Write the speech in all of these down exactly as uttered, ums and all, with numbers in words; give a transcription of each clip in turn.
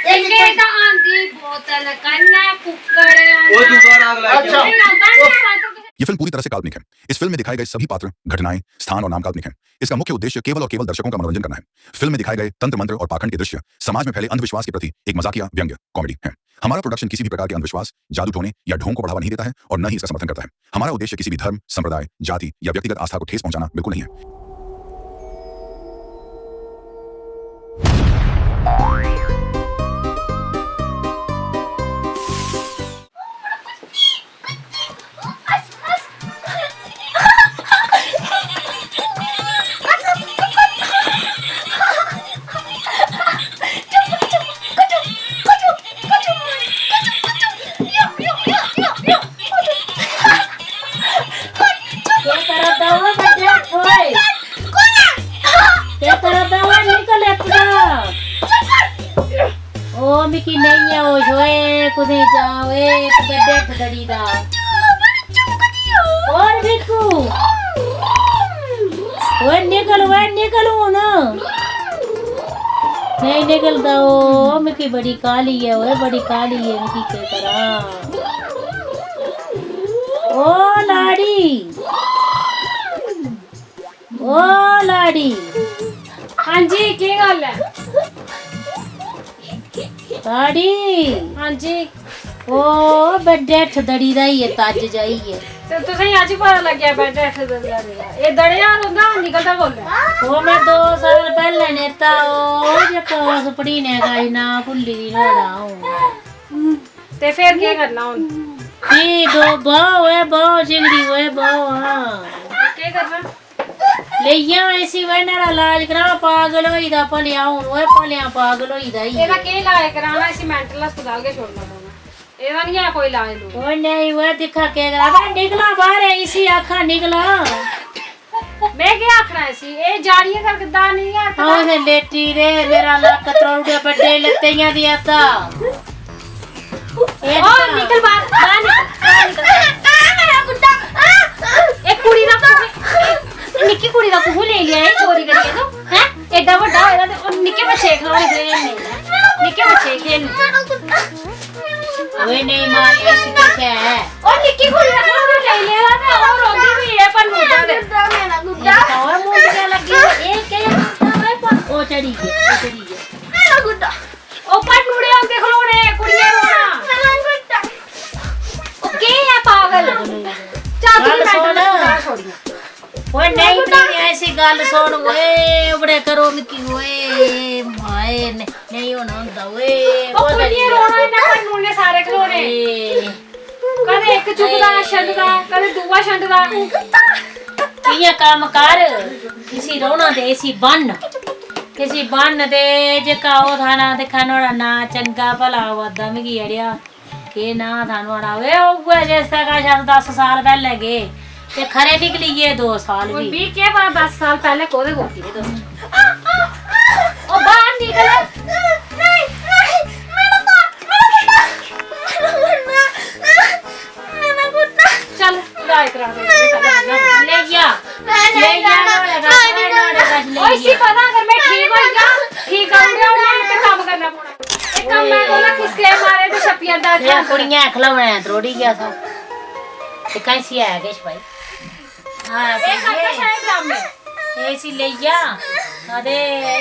इनके तो आंधी बोतल कन्ने कुक्कड़। ओ दूसरा राग ला के अच्छा। नहीं आंदा, नहीं आंदा। ये फिल्म पूरी तरह से काल्पनिक है। इस फिल्म में दिखाए गए सभी पात्र, घटनाएं, स्थान और नाम काल्पनिक हैं। इसका मुख्य उद्देश्य केवल और केवल दर्शकों का मनोरंजन करना है। फिल्म में दिखाए गए तंत्र मंत्र और पाखंड के दृश्य समाज में फैले अंधविश्वास के प्रति एक मजाकिया व्यंग्य, कॉमेडी है। हमारा प्रोडक्शन किसी भी प्रकार के अंधविश्वास, जादू टोने या ढोंग को बढ़ावा नहीं देता है और न ही इसका समर्थन करता है। हमारा उद्देश्य किसी भी धर्म, संप्रदाय, जाति या व्यक्तिगत आस्था को ठेस पहुंचाना बिल्कुल नहीं है। केह् करा दा ओ बड्डे हत्थ ओए? केह् करा दा ओ? निकल इत्थुं। ओ मिकी नेईं ऐ होश ओए, कुतै जा ओए, बड्डे हत्थ दड़ी दा। और बिक्कू, ओए निकल, ओए निकल हुन। नेईं निकलदा ओ, मिकी बड़ी काह्ली ऐ ओए, बड़ी काह्ली ऐ, मिकी केह् करां? ओ लाड़ी, ओ लाड़ी। हां जी, केह् गल्ल ऐ? लाड़ी। हां जी। ओ बड्डे हत्थ दड़ी दा ही ऐ, तज्ज जाइयै। ते तुसेंगी अज्ज पता लग्गेआ बड्डे हत्थ दड़ी दा? एह् दड़ेआ रौंह्दा, निकलदा कोल्लै? ओ में दो साल पैह्लें नेता, ओ जेह्का उस पड़ीने दा नांऽ भुल्ली दी नुहाड़ा अ'ऊं। ते फिर केह् करना हून? फ्ही दो बाह् होऐ, बाह् चिंगड़ी होऐ, बाह् हां। केह् करना? लेई जाओ इसी, वै न्हाड़ा लाज कराओ, पागल होई दा भलेआं हून, ओए भलेआं पागल होई दा ई। एह्दा केह् लाज कराना? इसी mental अस्पताल गै छोड़ना पौना। एह्दा निं ऐ कोई लाज लूज। ओए नेईं, ओए दिक्खा केह् करा दा, निकला बाह्र, इसी आखां निकला। में केह् आखना इसी? एह् जानियै करदा निं ऐ। अ'ऊं ते लेटी दे, मेरा लक्क त्रोड़ी ओड़ेआ, बड्डे लत्तें दी अद्धा। एह् ओ दिक्खा। निकल बाह्र, बाह्र निकल, बाह्र निकल। आ, आ, मेरा गुड्डा, आ, आ। एह् कुड़ी दा कु'न, एह् निक्की कुड़ी दा कु'न लेई लेआ एह् चोरी करियै तूं, हैं? एड्डा बड्डा होए दा ते ओह् निक्के बच्चे गी खलौने दे नेईं। निक्के बच्चे गी खेलने। मेरा गुड्डा। ओए नेईं मार, इसी किश ऐ। ओ निक्की कुड़ी दा खलौना लेई लेदा ते ओह् रोंदी पई ऐ पन्नू दा ते। गुड्डा, मेरा गुड्डा। एह् कौन मुंडिया लग्गी? एह् केह् गुड्डा ऐ? पर ओह् चढ़ी गेआ, ओह् चढ़ी गेआ। मेरा गुड्डा। ओ पन्नू दे होंदे खलौने, कुड़िये रोना। मेरा गुड्डा। ओ केह् ऐ पागल? चल तूं गल्ल mental सुन। अस्पताल छोड़ियां। ओए नेईं, प्लीज, ऐसी गल्ल सुन ओए, ओबड़े करो मिकी ओए, माए, ने-, नेईं होना होंदा ओए, ओ ओह् कुड़िये दरिया। रोना इन्ना पन्नू ने सारे खलौने। ओए। कदें इक चुकदा, छंडदा, कदें दूआ छंडदा। इ'यां कम्म कर, इसी रौह्ना दे, इसी बन्न, इसी बन्न ते जेह्का ओह् थाना दिक्खा नुहाड़ा नांऽ चंगा भला आवा दा मिगी अड़ेआ। केह् नांऽ था नुहाड़ा? ए, उ'ऐ जिसदे कश अस दस साल पैह्लें गे ते खरे निकली गे दो साल हून बी। मिगी केह् पता दस साल पैह्लें कोह्दे कोल गे तुस। ओ बाह्र निकल। चल, इलाज करा दे। लेई जा। लेई जा नुहाड़े कश, नुहाड़े कश लेई जा। इसी पता अगर में ठीक होई जा, ठीक करी ओड़ेआ, उ'नें मिगी कम्म करना पौना। एह् कम्मै कोला खिसके मारे ते छप्पी जंदा ए इत्थै। कुड़ियां खलौने त्रोड़ी गेआ सा। ते कैसी है किश भाई? हां, एह् करदा शायद ड्रामे। एह् इसी लेई जा। हां, ते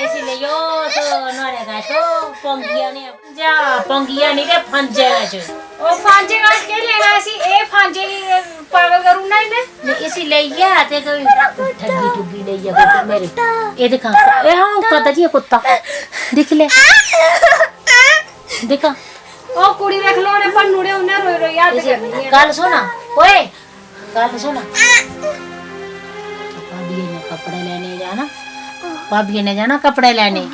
इसी लेई जा, ओह् तो नुहाड़े कश, ओह् पौंगिया ने। जा, पौंगिया निं ते फांजे कश। ओह् फांजे कश केह् लेना इसी? एह् फांजे गी पागल करी ओड़ना इ'न्नै। नेईं, इसी लेई जा ते कोई ठग्गी ठुग्गी लेई जा कोई मेरे। एह् दिक्खां, एह् हां, कदा जी कुत्ता। दिक्ख ले। दिक्खां। ओह् कुड़ी दे खलौने भन्नू ने उन्नै रोई रोई हद्द इसी करनी ऐ। गल्ल सुन, ओए, गल्ल सुन। भाभिये ने कपड़े लैने जाना, भाभिये ने जाना कपड़े लैने।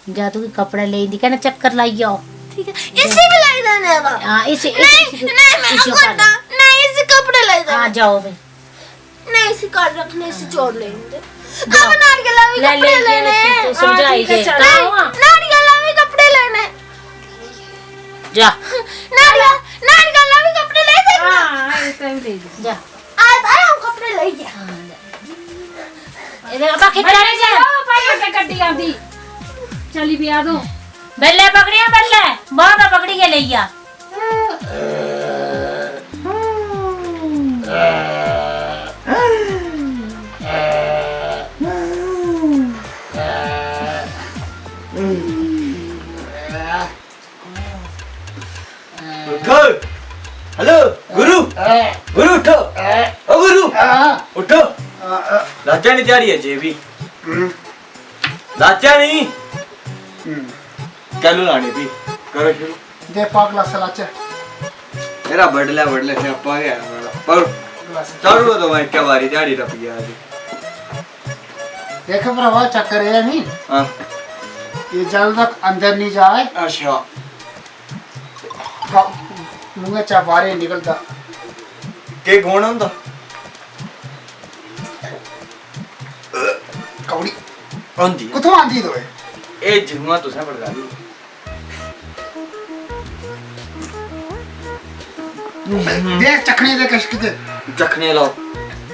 जा तुगी कपड़े लेई दी, कहना चक्कर लाई आओ। ठीक है, इसी भी लाई देने दा। हां, इसी, इसी, नहीं, इसी, नहीं, मैं इसी उतार। नहीं, इसी कपड़े लाई देने। हां, जाओ भाई। नहीं, इसी घर रखने, इसी चोर ले आएंगे। जाओ। अब नारियल भी ले, कपड़े ले, लेने। इसको समझाई दे। हां, ठीक है, चल। नहीं, नारियल भी कपड़े लेने। जा। नारियल, नारियल भी कपड़े ले देना। हां, इस टाइम ले जा। जा। आज आया हूं कपड़े लेके। हां, जा। ये देख, अब खिच्चा नहीं जा। ओ भाई, अग्गे गड्डी आंदी। चली पिया तू। बल्ले पकड़िया, बल्ले, बांह तो पकड़ी के लेइया। उठो। हेलो, गुरु। गुरु, उठो। ओ गुरु, उठो। लाचा नहीं ध्याड़ी अजे भी। लाचा नहीं। कैलू लानी भी? करो शुरू। दे पा ग्लास लाचे। मेरा बडलै, बडलै स्यापा गै ऐ बड़ा। पर गलास। चालू तो मैं इक्कै बारी ध्याड़ी टप्पी गेआ अज्ज। देख भरावा, चक्कर एह् ऐ नी, हां। एह् जल तक अंदर नहीं जाए। अच्छा। मुंहै चा बाहर ही निकलदा। केह् गुण होंदा? कौड़ी। होंदी। कुत्थों आंदी तोए? एह् जि'यां तुसें पड़काई। देख चखने दे किश किते। चखने लाओ।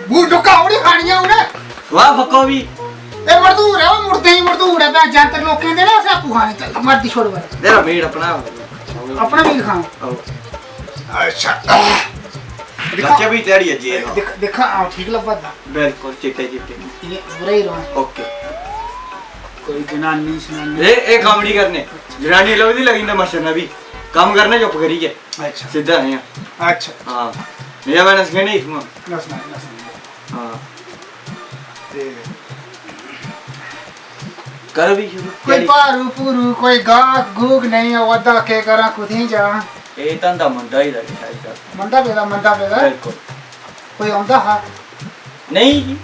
बू डुक्का उड़ी खानियां उ'नें। वाह फक्को भी। ए मजदूर है, वो मुर्दे ही मजदूर है, मैं जंतर लोकें दे ना, असें आपूं खाने चल, मर्दी छोड़ बड़ा। तेरा मीट अपना। अपना मीट खाओ। आओ। अच्छा। दिक्खो। बच्चे भी ध्याड़ी अज्जे दिक्ख-, दिक्खा, हां, ठीक लब्भा दा। बिल्कुल, चिट्टे चिट्टे। इ'यां बुरा ही रौह्ना। ओके। कोई जनानी शनानी। ए, ए कम्म नहीं करने। जनानी लभदी लगी जंदा मच्छर ने भी। कम्म करना चुप करियै। अच्छा। सिद्धा इ'यां। अच्छा। हां। मेरा मैनस गै नहीं इत्थुआं। नस नहीं, नस नहीं। हां। ते करो भी शुरू। कोई भारू भूरू, कोई गाहक गूहक नेईं आवा दा, केह् करां, कुत्थें जां? एह् धंधा मंदा होई दा किश अजकल। मंदा पेदा, मंदा पेदा। बिल्कुल। कोई औंदा हा? नेईं जी।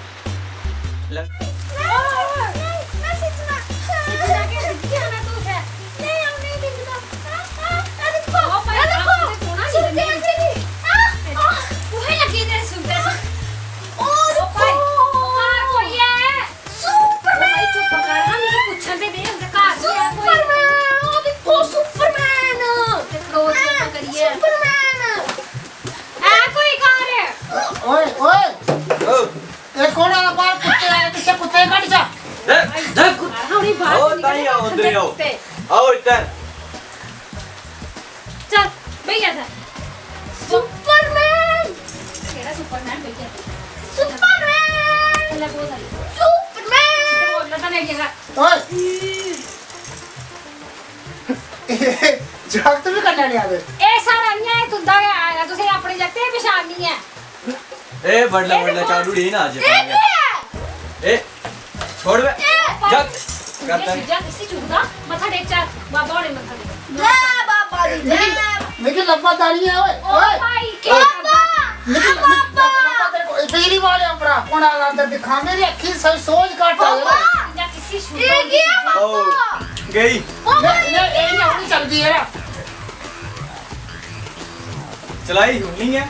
लग- सुपरमैन! भाई, चुप कर, हां, मिगी पुच्छन ते दे, उं'दे घर बी है कोई। सुपरमैन, ओह् दिक्खो, सुपरमैन। ते खड़ोत चुप करियै। सुपरमैन। है कोई घर? ओए, ओए। ओ। ए कौन आ बाहर कुत्ते आए, पीछे कुत्ते कट जा। दे, दे, कुत्ते। हां, उ'नें बाहर ओ, निकल ताई आओ, अंदर आओ। कुत्ते। आओ इधर। चल, बेही जा इधर। सुपरमैन। केह्ड़ा सुपरमैन? बेही जा। सुपरमैन। ले, बोल सारी। सुपरमैन। सीधे बोल, लता ने क्या कहा? ओए। जागत भी कन्नै नहीं आते। ए सारा नहीं आया, तुंदा गै आया। तुसें अपने जागतै दी पछान नहीं ऐ। ए, बडलै, बडलै चालू रही ना अज्ज। ए, केह् ऐ? ए, छोड़ बे। ए, जा। करदा ये चीजां किसी चुकदा, मत्था टेक चल, बाबा होने मत्था टेक। जय बाबा दी, जय बाबा। मिगी लब्भा दा नहीं है, ओए, ओ ओए। भाई, क्या बाबा, करदा? मिगी, मिगी बाबा। लब्भा तेरे को, ए, बिजली वाले अपना, कौन आ रहा अंदर दिखा, मेरी अखी सही सोच काट आ बाबा। चीजां किसी चुकदा। ये क्या बाबा? ओ, गई। बाबा, नहीं, ये नहीं, ये नहीं, क्या? ये नहीं चल गई है ना। चलाई छुड़नी ऐ,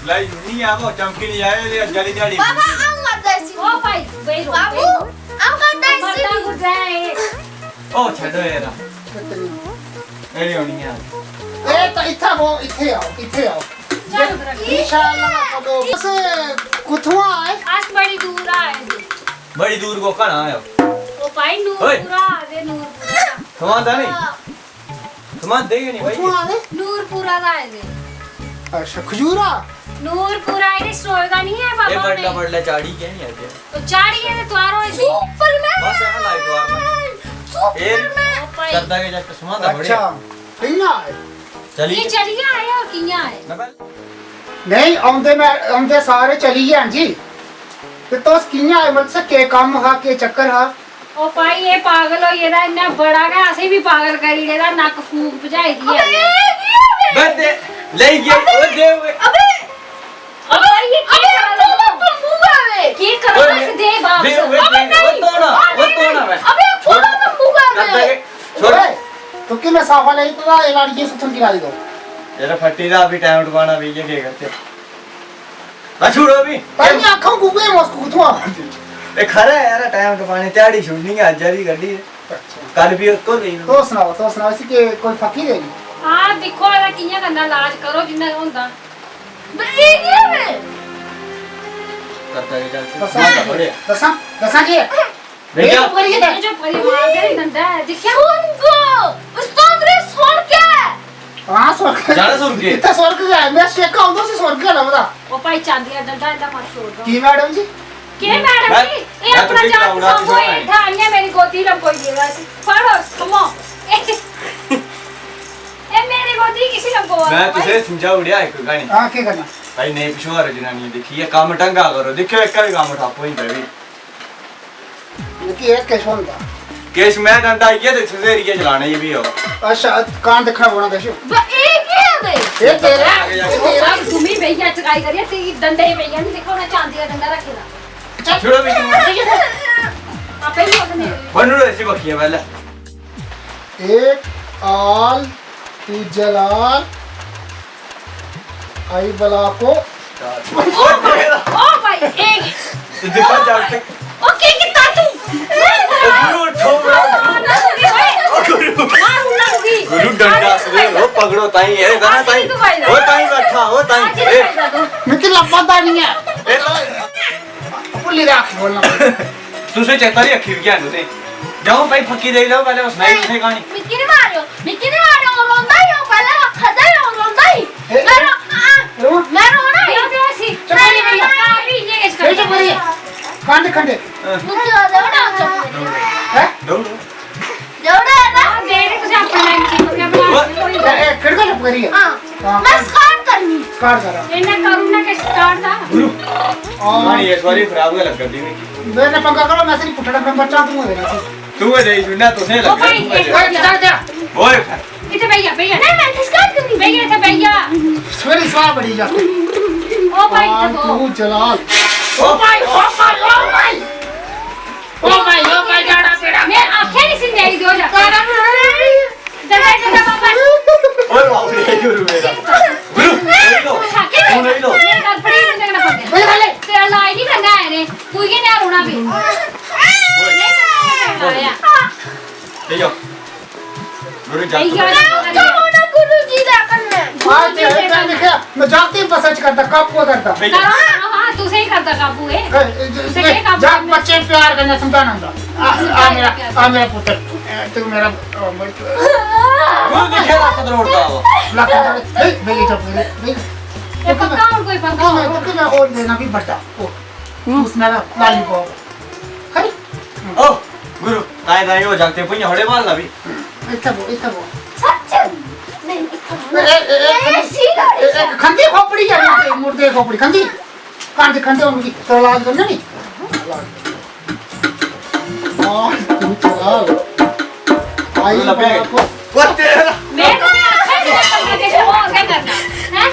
चलाई छुड़नी ऐ, वो चमकी नहीं आए, ये अज्जा दी ध्याड़ी। बाबा, आऊं मरदा इसी। ओ भाई, बेही रहो, बाबू, बेही रहो। आऊं मरदा इसी। मरदा गुजरा है। ओ, छड्डो यार। ए नहीं होनी है। ए, तो इत्थे वो, इत्थे आओ, इत्थे आओ। चल, उधर। इंशाल्लाह, कदो। बस, कुत्थुआं आए? अस बड़ी दूर आए जी। बड़ी दूर को कहाँ आए हो? ओ भाई, ओए। नूरपुरा आए दे, नूरपुरा। थमां दा नहीं? थमां दे गै नहीं भाई। कुत्थुआं आए दे? नूरपुरा दा आए दे। अच्छा, खजूरा? नूरपुरा, इ'नें सरोए दा नहीं है बाबा ये बडलै, उ'नें। बडलै चाढ़ी गै नहीं अज्ज। तो चाढ़ी है ते तुआरो इसी। सुपरमैन! बस ऐ लाई तुआरना। सुपरमैन! ओ भाई। करदा के जस्ट समांदा थोड़ी। अच्छा, कि'यां आए? चली ये गए। चली गए आए और कि'यां आए? मैं पहले नहीं, औंदे मैं, औंदे सारे चली गए जी। ते तुस कि'यां आए? मतलब, तुसें केह् कम्म हा, केह् चक्कर हा? ओ भाई, एह् पागल होई गेदा, इन्नै बड़ा गै असें बी पागल करी ओड़े दा, नक्क फूक भजाई दी ऐ। अबे, एह् केह् होआ? बस दे, लेई गे, अबे, ओए दे, ओए। अबे, ओ भाई, ये केह् अबे, करा दा? फोड़ा तंबू गै वे। केह् करा दा? ओए, इसी दे बापस। दे, ओए, अबे, दे, ओए, नहीं। तोड़ा, अबे, ओए, तोड़ा नहीं। मैं। अबे, छोड़। फोड़ा तंबू गै वे। करदा के? छोड़। ओए, तू कि मैं साफा लेई दित्ता, एह् लाड़िये सुत्थन गिराई दो। जेह्ड़ा फट्टी दा भी टाइम टपाना भी, ये केह् करते? आ छोड़ो भी। भाई, मैं आखा गुगे मस्क कुत्थों आ? ए, खरा है यार, टाइम टपाने, ध्याड़ी छुड़नी है, अज्ज दी गड्डी है। अच्छा। कल भी उत्तो लेई। तो सनाओ, तो सनाओ, इसी के कोई फकीर है नहीं? हां, दिक्खो एह्दा कि'यां करना इलाज, करो जिन्ना होंदा। भाई, ये क्या है? करदा के चल, दसां, थोड़े। दसां, दसां के? बेटा। चुप करियै बैठ। चुप करियै मार दे, गंदा है, दिक्खेआ? सुन तो, उस जाना सुर्गे? इत्थै सुर्ग गै ऐ, में शेका औंदा उसी सुर्ग गै लभदा। ओह् भाई, चांदी दा डंडा इंदा मत छोड़दा। की मैडम जी? केह् मैडम जी? एह् अपना जागत सांभो, एह् इत्थै आइयै मेरी गोदी लंबोई गेदा इसी। फड़ो, थम्मो। एह्, एह् मेरी गोदी किसी लंबोआ दा, भाई? में तुसें समझाई ओड़ेआ इक क्हानी। हां, केह् करना? भाई, नेईं पिछोआरो जनानियां दिक्खियै कम्म ढंगा करो। दिक्खेओ, इक्का बी कम्म ठप्प होई जंदा फ्ही। मिगी एह् किश होंदा। किश में डंडा इ'यै ते इत्थै एरिया चलाना ई फ्ही ओह्। अच्छा, कान दिक्खना पौना किश। ब-, एह् केह् ऐ बे? एह् तेरा, एह् तेरा। तुम्मी बेहियै चकाई करियै ते डंडे गी बेहियै निं दिक्खो, उ'नें चांदी दा डंडा रक्खे दा। चल। छुड़ो भी। आपे ही बोलने। बन्नू इसी बक्खिया पैह्लें। एक आल तू जलाल आई बला को। ओ भाई, एक। दिक्खो जागत। ओ, केह् कीता तू? गुरु, उठो, गुरु। ना, ना, ना, ना, ना। गुरु, डंडा सवेर हो, पकड़ो ताई, ए, ना, ताई। ओ, ताई बैठा, ओ, ताई, ए। मिगी लब्भा दा निं ऐ। ए, लो। भुल्ली दा अक्ख खोलना। तुसें चेता निं रक्खी दी ऐ तुसें। जाओ भाई, फक्की देई लैओ, पैह्लें ओह् सनाई तुसें क्हानी। मिगी निं मारेओ, मिगी निं मारेओ, ओह् रोंदा ई, ओह् पैह्लें आखा दा ई, ओह् रोंदा ई। ए, में रो-, आ, रो-, में रोना ई। चुप करियै बेही जा। घर बी इ'यै किश करदे। चुप करियै। कंध खंडे। मिगी ओह् देओ ना, चुप करियै। हैं? दौड़ो। देउड़ा ना। हां, दे दे, तुसें अपने टाइम च, अपने आप। ए, ए, केह्ड़ी गल्ल चुप करियै? हां। हां, में स्टार्ट करनी। स्टार्ट कर। इन्ना करू ना कि स्टार्ट दा। गुरु। हां। कहानी इस बारी खराब गै लग्गा दी मिगी। मेरे पंगा करो, में सिर्फ पुट्ठा नंबर चाह तू देना सी। तू गै देई छुड़ना, तुसें ओ लग्गा भाई, दी। एक ए, जा, जा। ओए। इत्थै बेही जा, बेही जा। नहीं, मैं इत्थै स्टार्ट करनी। बेही जा, इत्थै बेही जा। सवेरे स्वाह बड़ी जा। ओ भाई, हां, इत्थै बो। तू जलाल। ओ भाई, ओ भाई, ओ भाई। ओ भाई, ओ भाई, जाड़ा पेड़ा। मैं आखे नहीं सी, नहीं दो जा। कारा पेड़ा। डंडा, डंडा बाबा। ओए बाप रे, गुरु मेरा। गुरु, नहीं लो। तू नहीं लो। मैं गड़बड़ी नहीं करना पड़ेगा। भाई, भाई। तेरा इलाज नहीं करना है रे। तू ये ना रोना भी। नहीं करना है। ले जाओ। गुरु जाओ। नहीं जाओ। मैं तो होना गुरु जी दा कन्ने। हां, ते इधर देखा, मैं जाते ही बस करता, कब को करता। करो ना, हां, तुसे ही करदा काबू है। ए, ए, ज-, तुसे के काबू जात करना? बच्चे प्यार करना समझाना होंदा। आ, आ मेरा, आ मेरा पुत्र, ए, तू मेरा, ओ, मर-, गुरु दिखे लक्क करोड़ दा वो। लक्क करोड़, नहीं, नहीं, ये चुप, नहीं, नहीं। ये पक्का और कोई पक्का मैं, और। तो मैं और लेना भी बड़ा। ओ, तू उसमें ना लाली पाओ। खरी? ओ, गुरु, ताए ताए हो जाते, पुण्य होले मार ला भी। इतना वो, इतना वो। सच? नहीं, इतना वो। ए, ए, ए, ए, खंदी, सीधा ए, ए, खंदी खोपड़ी है, मुर्दे, मुर्दे खोपड़ी, खंदी। कान दे खंदे होंगे, तो इलाज करना नहीं? इलाज। आ, तू चला। आई लपे। बाप। वो तेरा। मैं तो आखा नहीं करना, कैसे वो क्या करना? हैं?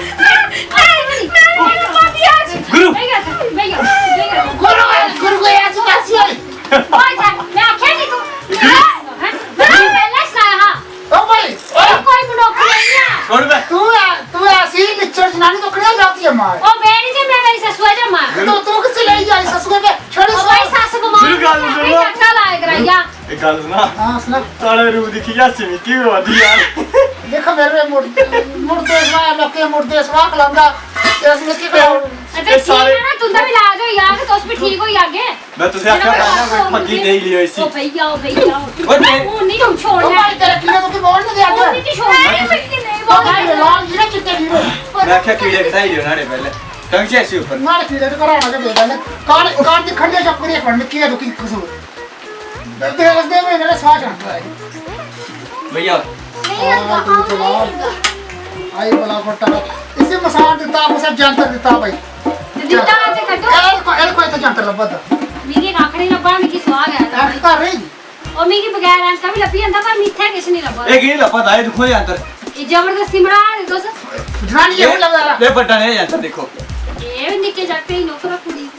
गुरु। भैया, भैया, भैया। गुरु, गुरु को यार, तू कैसी है? ओ जा, मैं आखा नहीं तू। हैं? मैं पहले से आया। ओ भाई, ओ। ये कोई मनोख नहीं है। छोड़ बे। तू ऐ, तू ऐसी लिच्चड़ जनानी तो खड़ी जाती है मार। ओ बेनी जी, मैं मेरी ससुआ जा मार। तो तू किसी ले जाई ससुए पे? छोड़ी ओ भाई, ससुआ। सस बीमार मेरी गल्ल है, सुनो। चक्कर लाए कराइया। एक गल्ल सुना। हाँ, सुना। साढ़े रूप दिक्खी जा सिमी की होआ दी यार। देखो मेरे मुड़-, मुड़दे सवा, लोके मुड़दे सवा खलांदा। ते अस मिकी खलाओ। ते ए सारे ना तुंदा भी इलाज होई जाग, तुस भी ठीक होई जागे। मैं तुसें आखेआ था ना, कोई फक्की देई लियो इसी। ओ भैया, ओ भैया, ओ। ओ ते हून नहीं तू छोड़ना। ओ भाई, तेरे कीड़े तो की बोल नहीं दिया। हून नहीं छोड़ना। मैं तुसें नहीं बोलना। लाल कीड़े, चिट्टे कीड़े। मैं आखेआ कीड़े घटाई लियो नाड़े पैह्ले। तंग च ऐसी उप्पर। नाड़े कीड़े तो घराना के बेटा ने। कान, कान दिक्खन दे चक्कर एक मिनट, की है तो की कसूर? दे, दे, दे, मेरे साथ चल रहा है। भैया। नहीं, हाँ, तू चला। आई बला फटा। इसी मसाज दिता, मसाज जंतर दिता भाई। दिता ते कड्ढो। एल को, एल को इतना जंतर लब्बा था। मिगी कक्ख नहीं लब्भा, मिगी सुआह गै। यार, कर रही। ओ मिगी बगैर ऐनका बी लब्भी जंदा, पर मिगी इत्थै किश निं लब्भा दा। एह् की निं लब्भा दा? एह् दिक्खो जंतर। एह् जबरदस्ती बना दे तुस। जनानी एह् बड्डा नेहा जंतर दिक्खो। एह् निक्के जागतें दी नौकर कुड़ी।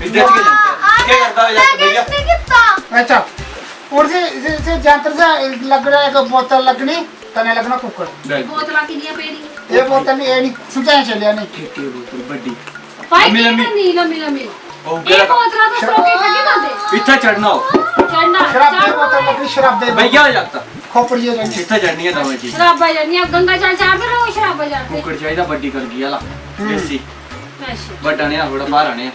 इज्जत की जंतर। केह् करदा होई जंतर भैया? अच्छा, और जे, जे, जे जंतर से लगना एक बोतल लगनी, तने लगना कुकर। बोतलां किन्नियां पेदियां? एह् बोतल नहीं, एह् नहीं, समझाया चलिया नहीं। ठीक है, बोतल बड्डी। भाई, लम्मी, लम्मी। लम्मी, लम्मी। ओह् एह् बोतलां तुस लोकें कन्नै लांदे? इत्थै चढ़ना हो। चढ़ना, शराबै दी बोतल लब्भी, शराबै दी। भैया हो जाता। खोपड़ियै चढ़नी। इत्थै चढ़नी है दमें चीज। शराबा चढ़नी, गंगा जल चाढ़दे लोक, शराबा चढ़दे। कुकर चाहिदा बड्डी कलगी आह्ला। हम्म। देसी। अच्छा। बड्डा नेहा, थोह्ड़ा भारा नेहा।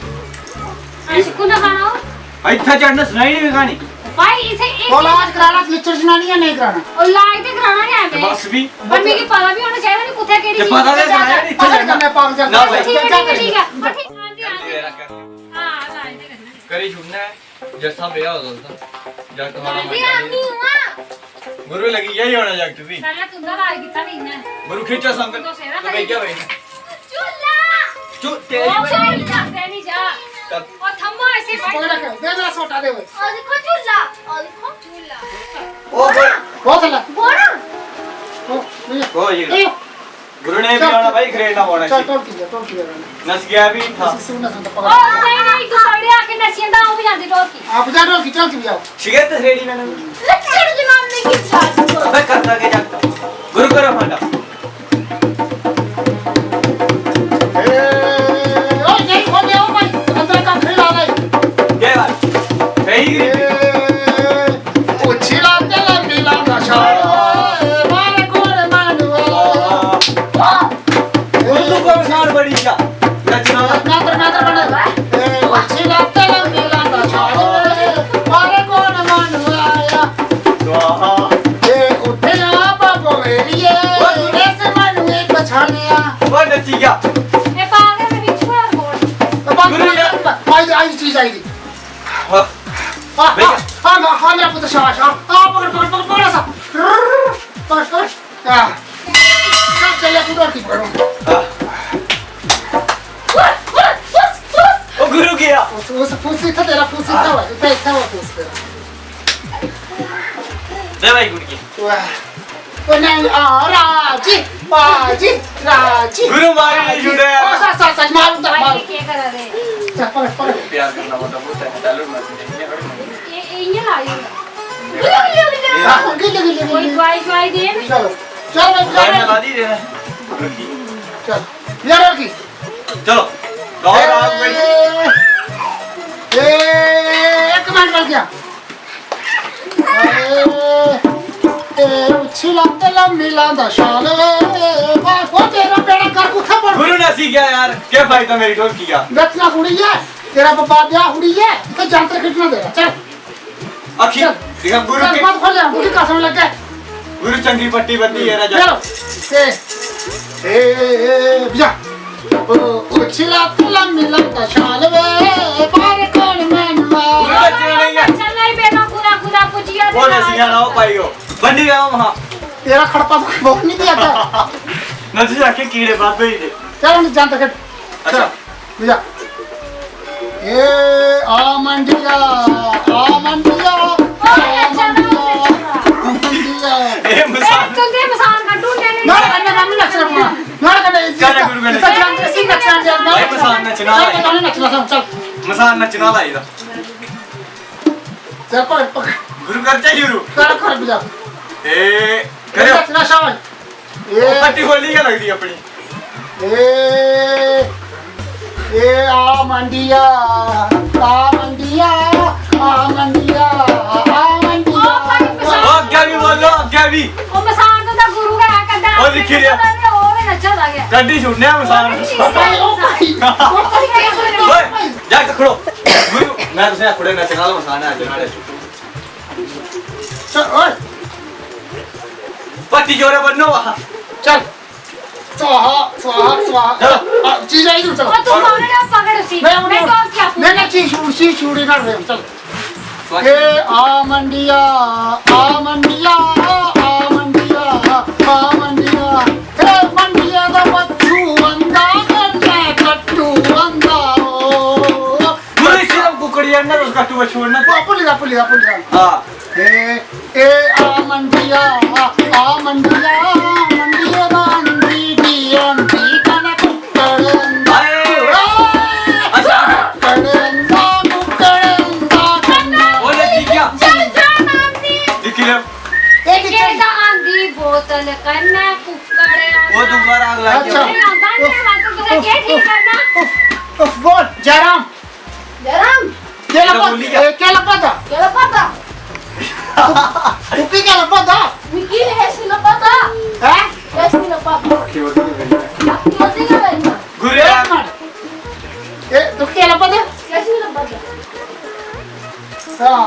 अच्छा, कु'न खाना ओह्? आ, इत्थै चढ़ना, सनाई निं में क्हानी। भाई, इत्थै इक ओह् इलाज कराना, लिच्चड़ जनानियां नेईं कराना। ओह् इलाज ते कराना गै ऐ ते में। बस भी। पर मिगी पता भी होना चाहिदा नी कुत्थै केह्ड़ी ते चीज पता ते कुत्थै सनाया नी, इत्थै पता जाना। करना पागल जाना। ना भाई। ठीक ऐ, ठीक ऐ, ठीक ऐ। हाँ, ठीक ऐ। हाँ, हाँ, ठीक ऐ। करी छुड़ना ऐ, जैसा ब्याह होगा उसदा। जागत हमारा मैं भी आनी हूँ, हाँ। गुरु लगी यही होना जागत भी। पहले तुंदा लाज कितना नहीं है। गुरु खींचो संग। तो सेवा तो मैं करेगी। क्या भाई? झूला। चु-, तेरी ओ, भाई। झूला, नहीं जा। चल। और थम्बो ऐसे बैठ। पकड़ रख, दे मेरा सोटा दे भाई। और देखो झूला, और देखो झूला। ओ भाई। बहुत अलग। बड़ा। ओ, भैया। ओ, ये। ए। गुरु ने भी चल, आना भाई, खरीदना पौना चल, सी। ढोलकी जा, ढोलकी जा। नस गया भी था। नस, नस, नस, ओ, पकड़। नहीं, नहीं, तू पकड़े आके नसियें दा, ओह् भी जांदी ढोलकी। आप जा, ढोलकी, ढोलकी बजाओ। शिकायत तो रेडी मैंने। लच्चड़ जनाब ने की साथ। अबे करता क्या जाता? गुरु करो फंडा। ए, ओ, नहीं, खोल दे, ओ भाई, अंदर का खिला भाई। क्या बात? सही गई। ए, उछला ते लंबी लांदा छाल, मारे कोण मानवा। वाह। गुरु तू कौन साल बड़ी जा? रचना। नातर, नातर बने। ए, अच्छी बात है, मेला का छाड़ो। मारे कौन मानू आया? स्वाहा। ए, उठे आप बोवेरिए। ऐसे मानू एक पछाड़िया। वो नचिया। ए, पागल में बिच्छू है बोल। तो बात गुरु यार। आई, आई चीज आई थी। हाँ। हाँ, भैया। हाँ, हाँ, हाँ, मेरा पुत्र शाबाश। हाँ, हाँ, पकड़, पकड़, पकड़, पकड़ ऐसा। पकड़, पकड़। हाँ। सब चले, तू डर की पकड़ो। हाँ। ओ गुरु गया। उस, उस फूसी था तेरा, फूसी था वो, इतना, इतना वो फूस तेरा। दे भाई गुड़ की। वाह। ओ नहीं, आ, राजी, बाजी, राजी। गुरु मारी नहीं छुड़े। ओ, सच, सच, सच, मारू तो, मारू। क्या करा दे? चल, पकड़, पकड़। प्यार करना मतलब होता है, डायलॉग मार के ये, ये, ये ला, ये ला। गिल्ले, गिल्ले, गिल्ले, गिल्ले। हाँ, गिल्ले, गिल्ले, कोई गिल्ले। दवाई, दवाई दे। चलो, चल भाई, चल भाई। ला दी रे। चल, ये रखी। चलो, और आप भाई। ए, ए, एक मिनट रुक जा। ए, ए, उछला ते लम्मी लांदा शाल। ए, ए, ए, ओ तेरा बेड़ा गर्क उत्थे पड़। गुरु ने सीखा यार, क्या फायदा मेरी ढोलकी का? रचना हुड़ी है, तेरा बब्बा ब्याह हुड़ी है, तो जंतर खिटना तेरा, चल। अखी, चल। देखा गुरु चल, के मत खोले, गुरु कसम लगे। गुरु चंगी पट्टी बंदी है राजा। चलो, ए, ए, ए, ए, जा। ओ, उछला ते लम्मी लांदा शाल वे, बाहर कौन मैनू आ? पूरा बच्चे नहीं है। चल, नहीं बेटा, पूरा, पूरा पुजिया वो दे नसी जाना, वो पाइयो। बंडी गया वहाँ। तेरा खड़पा तो बहुत नहीं दिया था। नसी जाके कीड़े बात हुई थे। चल, हम जानते हैं। अच्छा। चल, जा। ए, आ मंडिया, आ मंडिया, आ मंडिया, आ मंडिया। ए, मसान। ए, तुंदे मसान का ढूंढने नहीं। ना, ना, ना, ना, ना, ना, ना। ना, ना, ना, चल, गुरु, गुरु। इतना चलान, इसी नचना, चल, ए, मसान नचना चल, लाई। चल, नचना, चल, चल। मसान नचना लाई दा। चल, पकड़, पकड़। गुरु, कर, चल, गुरु। कर, कर, बजा। ए, करो। नचना, शाबाश। ए। पट्टी खोली क्या लगदी अपनी? ए, ए, आ मंडिया, आ मंडिया, आ मंडिया, आ मंडिया। ओ भाई, मसान। ओ, अग्गें भी बोलो, अग्गें भी। ओ, मसान तो दा गुरु का है, कंधा ओ, दिक्खी लिया। ओ, वे नच्चा दा गया। कड्डी छुड़ने आ मसान। ओ भाई, ओ भाई, ओ भाई। ओए, जा, खड़ो। गुरु, मैं तुसें आखड़े नच्चना आह्ला मसान है, अज्ज न्हाड़े च। चल, ओए। पट्टी जोरे बन्नो वहाँ। चल। स्वाहा, स्वाहा, स्वाहा। चलो। आ, चीज आई तू, चलो। और तू पकड़, पकड़ उसी। नहीं, मैं नहीं, कौन क्या नहीं, नहीं, चीज छूड़, चीज छूड़ ही ना रहे, चल। स्वाहा। ए, आ मंडिया, आ मंडिया, आ मंडिया, आ मंडिया। ए, मंडिया दा बच्चू आंदा, कन्नै कट्टू आंदा ओ। पूरी सिर्फ कुकड़ी आंदा, उसका टूआ छोड़ना। भुल्ली जा, भुल्ली जा, भुल्ली जा। हाँ। ए, ए, आ मंडिया, आ मंडिया, मंडिया दा आंदी डी एम पी कने कुक्कड़ आंदा। हाय। अच्छा। कुक्कड़ आंदा, कुक्कड़ आंदा कन्नै। बोले जी क्या? चल जा नानी। दिख ले। ए, दिख ले। आंदी बोतल कन्नै कुक्कड़ आंदा। वो दोबारा अगला अच्छा। नहीं आंदा, नहीं आंदा, तो तुझे क्या ठीक करना? उफ, उफ, बोल, जयराम। जयराम। केह् लब्भा, बोली जा। ए, केह् लब्भा दा? केह् लब्भा दा? कुप्पी केह् लब्भा दा? मिगी किश निं लब्भा दा। हैं? किश निं लब्भा दा। अक्खीं बंद करो। अक्खीं बंद करो। गुरु एक मिनट। ए, तुक्की केह् लब्भा दा? किश निं लब्भा दा। हां।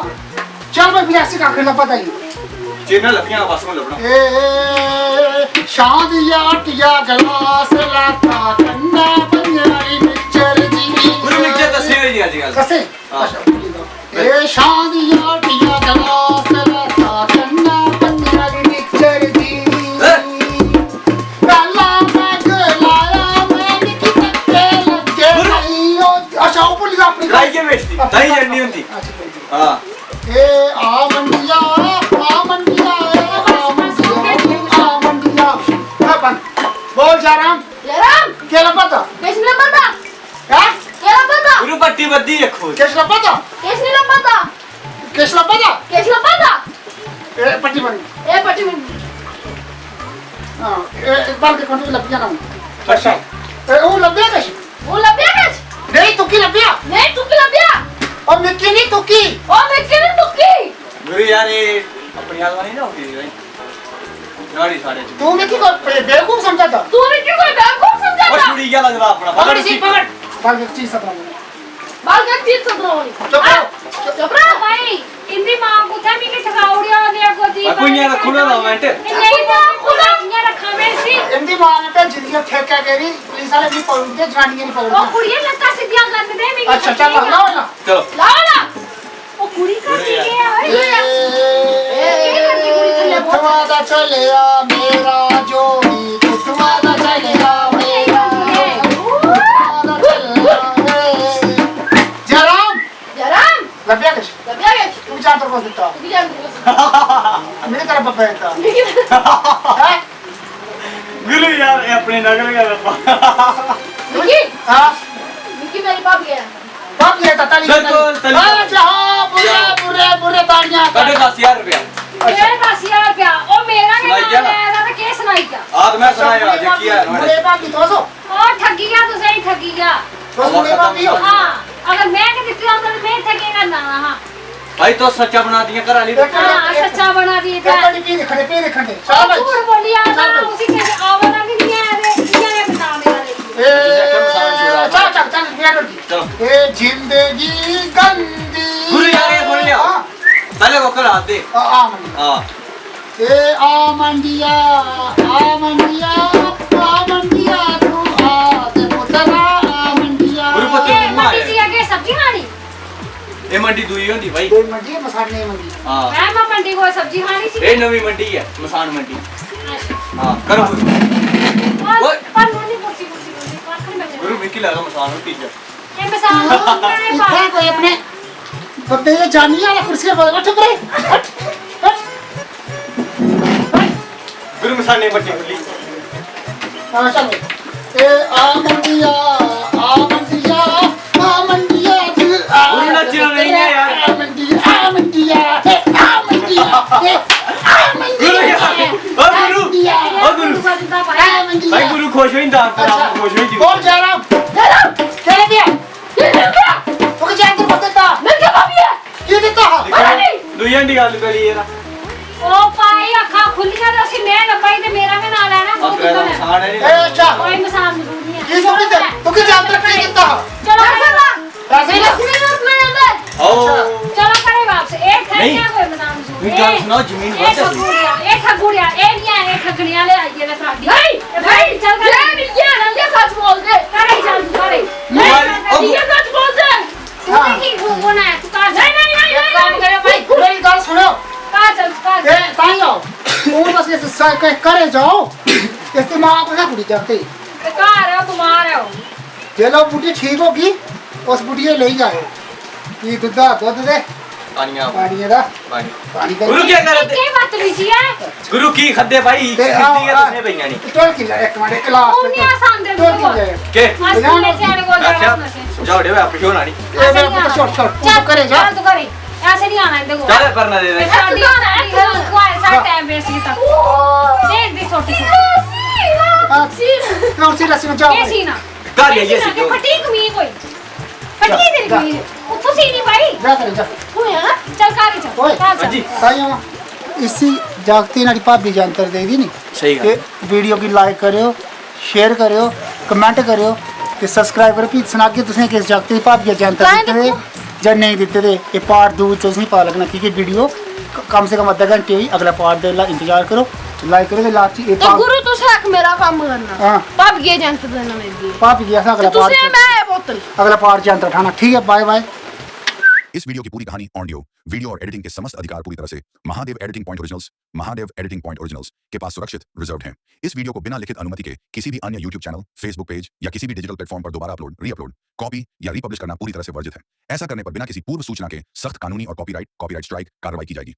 चल भाई, फिर ऐसी कक्ख लब्भा दा ही। जिन्ना लब्भियां, बस हून लब्भना। ए, ए, ए, शां दिया हट्टिया गलास लैता, कन्नै पंजे आह्ली मिक्सचर दी। गुरु मिक्सचर दस्सी होई दी अज्जकल। दस्सी? हां। अच्छा, ठीक ऐ। ए शां दिया हट्टिया गलास लैता, कन्नै पंजे आह्ली मिक्सचर दी। हैं? पैह्ला पैग लाया में, मिगी धक्के लग्गे। गुरु। नेईं, ओह्, अच्छा, ओह् भुल्ली गेआ अपनी। गाई के बेइज्जती? अपनी ताई गाई। जन्नी होंदी। अच्छा, कोई निं। हां। ए आ मंडिया, आ मंडिया, ए आ मंडिया, आ मंडिया। ए बंद। बोल जयराम। जयराम। केह् लब्भा दा? किश निं लब्भा दा। हैं? केह् लब्भा दा? गुरु पट्टी बद्धी रक्खो। किश लब्भा दा? किश निं लब्भा दा। किश लब्भा दा? किश लब्भा दा? ए पट्टी बनी। ए पट्टी बनी। हां, ए, ए बंद कर, लब्भी जाना हून। अच्छा। ए, ओह् लब्भेआ किश? ओह् लब्भेआ किश? नेईं, तुक्की लब्भेआ। नेईं, तुक्की लब्भेआ। ओ मिक्की निं, तुक्की। ओ मिक्की निं, तुक्की। गुरु यार, एह् अपनी आह्ला निं ना होंदी, भाई। नुहाड़ी साढ़े च। तू मिगी कोई बे-, बेवकूफ समझा दा? तू मिगी कोई बेवकूफ समझा दा? ओ छुड़ी गेआ लगदा अपना। पकड़ इसी, पकड़। पकड़। बस एक चीज सतनाऊं। बस एक चीज सतनाऊं। चुप रहो। चुप रहो। भाई, इंदी मां कुत्थै मिगी ठकाई ओड़ेआ, ओह् नेहा गोदी आ, कोई इ'यां रक्खो ना, दो मिंट। नेईं, दो मिंट, इ'यां रक्खां में इसी। इंदी मां ने भेजी दी ऐ ठेके गेदी, पुलिस आह्ले भी पकड़दे, जनानियां निं पकड़दे। ओ कुड़िये, लत्तां सिद्धियां करन दे मिगी। अच्छा, चल, लाओ ना। चलो। लाओ ना। ओ कुड़ी करदी केह् ऐ? ए, केह् करदी कुड़ी थल्लै बौह्त? थमां दा चलेआ मेरा जोड़ी, थमां दा चलेआ मेरा, थमां दा चलेआ, ए। जयराम। जयराम। लब्भेआ किश? लब्भेआ किश? तू जान तो कुछ दित्ता? मिगी जान तो कुछ दित्ता? मिगी तेरा बब्बा दित्ता। मिगी हैं? गुरु यार, एह् अपनी नकल गै लब्भा। मिगी? हां। मिगी मेरी भाभी ऐ। भाभी ऐ, तां ताली बिल्कुल, बजाओ। ताली। अच्छा, हां, बुरे, बुरे, बुरे, तालियां। कड्ढो दस ज्हार रपेआ। मेरे दस ज्हार रपेआ, ओह् मेरा गै सनाई नांऽ गेआ ना? लै दा ते केह् सनाई गेआ? हां, ते में सनाया, अच्छा, जेह्की ऐ, मुड़े भाभी तुस ओ? ओह् ठग्गी गेआ, तुसें ही ठग्गी गेआ। तुस मुड़े भाभी ओ? हां, अगर में गै दित्ते दा होंदा ते में इत्थै केह् करना हा? भाई, तुस सच्चा बना दियां घर आह्ली। हां, सच्चा बना दी इत्थै। इक मिंट, फ्ही दिक्खने, फ्ही दिक्खने। शाबाश। झूठ बोली जा तां शाबाश। उसी किश आवा दा बी निं ऐ ते इ'यां गै बना मेरा लेई। ए, चल, चल, चल, बेट उठी। चलो। ए जिंदगी गंदी गुरु यार, ये सुन लिया। हां। पैह्ले vocal आते। आ, आ, मंडिया। हां। ए आ मंडिया, आ मंडिया, आ मंडिया, तू आ ते पुत्तरा आ मंडिया। गुरु पुत्तर ए, मंडी च अग्गें सब्जी खानी? एह् मंडी दूई होंदी भाई। एह् मंडी, मसाने मंडी। हां। मैं मां मंडी कोल सब्जी खानी सी। एह् नमीं मंडी ऐ, मसान मंडी। अच्छा। हां, करो। पर, ओए। पर नोनी कुर्सी, कुर्सी, कुर्सी, कक्ख निं बचेआ। गुरु, मिगी लगदा मसान होंदी ऐ। एह् मसान होंदी ऐ, इत्थै कोई अपने बंदे दी जानी आह्ला कुर्सी पर उठ परे, उठ, उठ। गुरु मसाने बच्चे खुली। हां, चलो। ए आ मंडिया, आ मंडिया, आ मंडिया, तू आ गुरु नच्चना नहीं है यार। आ मंडिया, आ मंडिया, ए आ मंडिया, ए आ मंडिया। गुरु यार, ओ गुरु, आ मंडिया, ओ गुरु। आ मंडिया। भाई गुरु खुश होई जंदा, अच्छा। खुश होई जंदा। बोल जयराम। जयराम, केह् लब्भेआ? केह् लब्भेआ? तू क्या अंदर बंद था? मैं क्या भाभी है? की दित्ता हा? पता नहीं। दूई हांडी गल्ल करी एह्दा। ओ भाई, अक्खां खुल्लियां ते उसी में लब्भा दी ते मेरा गै नांऽ लैना, ओह् बस तुं'दा तेरा लैना। नसाड़ ऐ। ए, अच्छा। कोई नसाड़ नसूड़ निं ऐ। की तू की ते-, तू की जानतर की दित्ता हा? चलो, पैसे दा। पैसे दा? लक्ष्मी रूप में अंदर। आओ। अच्छा। चलो, घरे बापस। एह् इत्थै नेईं। इ'यां कोई नसाड़ नसूड़। मिगी गल्ल ए, सनाओ, जमीन ए बद्ध ऐ कोई? ठगुड़िया, ए ठगुड़िया, ए निं ऐ, ए ठगने आह्ले आई गेदे फराडी। नहीं, ए भाई, चल घरे। ये नहीं है, ये सच बोल दे। घरे चल, घरे। तुम्हारी, ए, ओ, ये सच बोल दे। तू हां। नहीं, वो, वो ना है, तू कहाँ जा? नहीं, नहीं, नहीं, नहीं, नहीं। मेरी गल्ल सुनो। कहाँ चल, कहाँ चल? ए, ताई आओ। तू बस इस स-, के-, घरे जाओ। इसदी मां कुत्थै कुड़ी जागते? ते घर है, ओह् बमार है ओह्। जेल्लै ओह् बुड्ढी ठीक होगी, उस बुड्ढियै लेई जाओ। की दुद्धा दुद्ध दे पानिया। पानियै दा पानी। पानी दे। गुरु क्या करा दे? केह् बदतमीजी ऐ? गुरु की खद्दे भाई, ते सिद्धी गै आ, तुसें पेइयां नी। ढोलकी लै, इक मिंट, इक लास्ट हून नी अस आंदे ढोलकी गुरु। लै। के? अस बजाओ। इन्ने स्याने कोल अच्छा, जाना होंदा। समझाओ रे, आपे होना नी। ए, असें मेरा नी पुत्तर, आना। छोड़, छोड़, तू चल, घरे जा। चल, तू घरे। असें नी आना इंदे कोल। चल, पर ना दे दे। ए, साढ़ी तू आना, तू आए साढ़े टाइम वेस्ट कीता। दे, दे, छोटी सी। हां, तू उसी रस्सी में जाओ। ये सीना। घर ये ये सीना, सीना। फटी कमीज कोई। फटी जा, तेरी जा। कमीज। उत्थों सीनी भाई। जा घरे जा। होया ना? चल घर ही चल। ओए। घर चल। जी। ताइयों इसी जागते दी न्हाड़ी भाभी जैंतर देई दी नी। स्हेई गल्ल। ते वीडियो गी like करेओ, share करेओ, comment करेओ ते subscribe करेओ। फ्ही सनागे तुसें कि इस जागते दी भाभी जैंतर तां दित्ते दे दिक्खो। जां नेईं दित्ते दे। एह् part दो च तुसेंगी पता लग्गना, की के वीडियो क-, कम से कम अद्धा घैंटे होई, अगला part दे ला इंतजार करो। Like करो ते last च एह् ते भाग गुरु तुसें इक मेरा कम्म करना। हाँ। भाबियै ज यंत्र देना मेरे गी। भाबियै असें अगला तुसें पार्ट मैं बोतल। अगला पार्ट च यंत्र ठाना। ठीक है, बाय बाय। इस वीडियो की पूरी कहानी, ऑडियो, वीडियो और एडिटिंग के समस्त अधिकार पूरी तरह से Mahadev editing point originals, Mahadev editing point originals के पास सुरक्षित, रिजर्व हैं। इस वीडियो को बिना लिखित अनुमति के किसी भी अन्य YouTube चैनल, Facebook पेज या किसी भी डिजिटल प्लेटफॉर्म पर दोबारा अपलोड, रीअपलोड, कॉपी या रीपब्लिश करना पूरी तरह से वर्जित है। ऐसा करने पर बिना किसी पूर्व सूचना के सख्त कानूनी और कॉपीराइट, कॉपीराइट स्ट्राइक कार्रवाई की जाएगी।